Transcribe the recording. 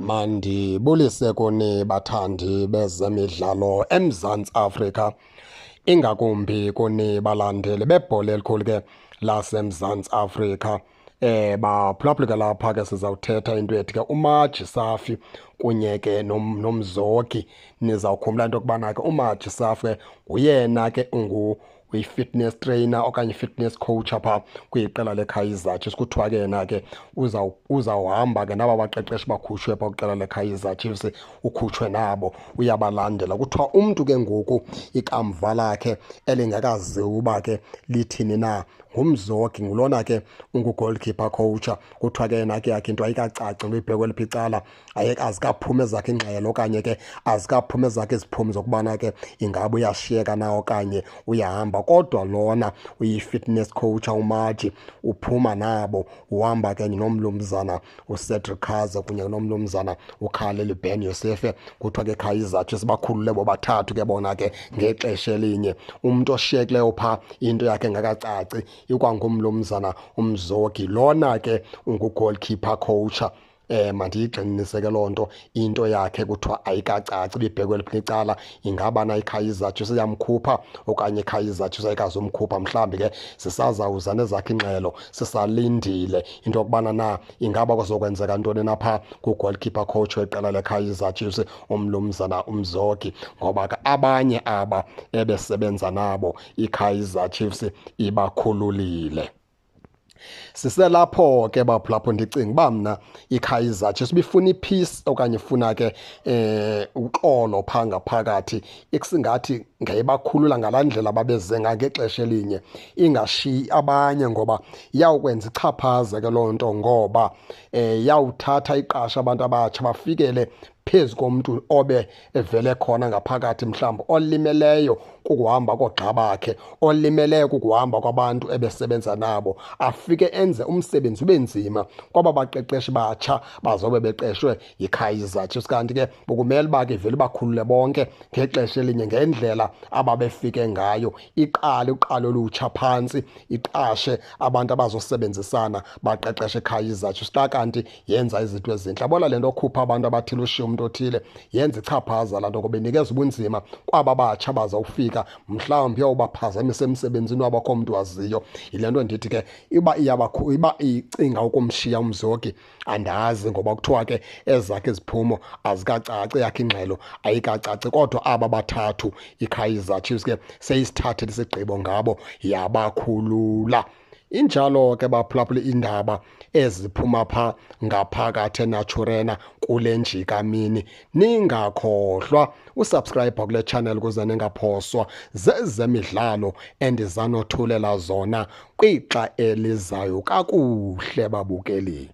Mandibulise kuni bathandi bezemidlalo eMzantsi Afrika, ingakumbi kuni balandeli bebhola elikhulu ke laseMzantsi Afrika. Baphulaphuli ke lapha ke sizawuthetha into ethi ke uMaji Safi kunye ke noMzogi. Nizawukhumbula into yokubana ke uMaji Safi ke nguyena ke ungu uyi-fitness trainer okanye i-fitness coach apha kwiqela leKaizer Chiefs. Kuthiwa ke yena ke uzawuhamba ke naba baqeqeshi bakhutshwe pha kwiqela leKaizer Chiefs, ukhutshwe nabo uyabalandela. Kuthiwa umntu ke ngoku ikamva lakhe elingekaziwa uba ke lithini na nguMzogi, ngulona ke ungu-goalkeeper coach. Kuthiwa ke yena ke yakhe into ayikacaci ngoba ibhekwe eliphi icala, azikaphumi ezakhe ingxelo okanye ke azikaphumi ezakhe iziphumo zokubana ke ingaba uyashiyeka na okanye uyahamba. Kodwa lona uyi-fitness coach uMaji uphuma nabo, uhamba ke nomlumzana uCedric Kaze kunye nomlumzana uKhalil Ben Youssef. Kuthiwa ke Kaizer Chiefs bakhulule bobathathu ke bona ke ngexesha elinye. Umntu oshiyekileyo phaa into yakhe engakacaci ikwangumlumzana uMzogi, lona ke ungu-goalkeeper coach. Mandiyigxininise ke loo nto, into yakhe kuthiwa ayikacaci ibibhekwe eliphi icala, ingaba na iKaizer Chiefs iyamkhupha okanye iKaizer Chiefs ayikazumkhupha. Mhlawumbi ke sisazawuza nezakhe ingxelo, sisalindile into yokubana na ingaba kuzokwenzeka ntoni na phaa ku-goalkeeper coach weqela leKaizer Chiefs umlumzana uMzogi, ngoba ke abanye aba ebesebenza nabo iKaizer Chiefs ibakhululile. Siselapho ke baphulapho, ndicinga uba mna iKaizer Chiefs ibifuna i-peace okanye ifuna ke uxolo phaa ngaphakathi, ikusingathi ngeyibakhulula ngalaa ndlela babeze ngayo ngexesha elinye, ingashiyi abanye, ngoba iyawukwenza ichaphaze ke loo nto, ngoba iyawuthatha iqashe abantu abatsha bafikele phezu komntu obe evele khona ngaphakathi, mhlawumbi olimeleyo kukuhamba koogxa bakhe, olimeleyo kukuhamba kwabantu ebesebenza nabo, afike enze umsebenzi ube nzima kwaba baqeqeshi batsha bazobe beqeshwe yiKaizer Chiefs. Kanti ke bekumele uba ke ivele ibakhulule bonke ngexesha elinye ngendlela ababefike ngayo, iqale uqalo olutsha phantsi, iqashe abantu abazosebenzisana baqeqeshe iKaizer Chiefs. Xa kanti yenza izinto ezintle, yabona le nto okhupha abantu abathile ushiye umntu othile, yenza ichaphaza laa nto, ngoba inikeza ubunzima kwaba batsha bazawufika, mhlawumbi iyawubaphazamisa emsebenzini wabo, akho mntu waziyo. Yile nto ndithi ke uba iba icinga ukumshiya uMzogi, andazi, ngoba kuthiwa ke ezakhe iziphumo azikacaci, eyakhe ingxelo ayikacaci. Kodwa aba bathathu iKaizer Chiefs ke seyisithathile isigqibo ngabo, yabakhulula. Injalo ke baphulaphula iindaba eziphuma pha ngaphakathi eNaturena kule njikamini. Ningakhohlwa usubscribe kule channel ukuze ningaphoswa zezemidlalo endizanothulela zona kwixa elizayo. Kakuhle babukeli.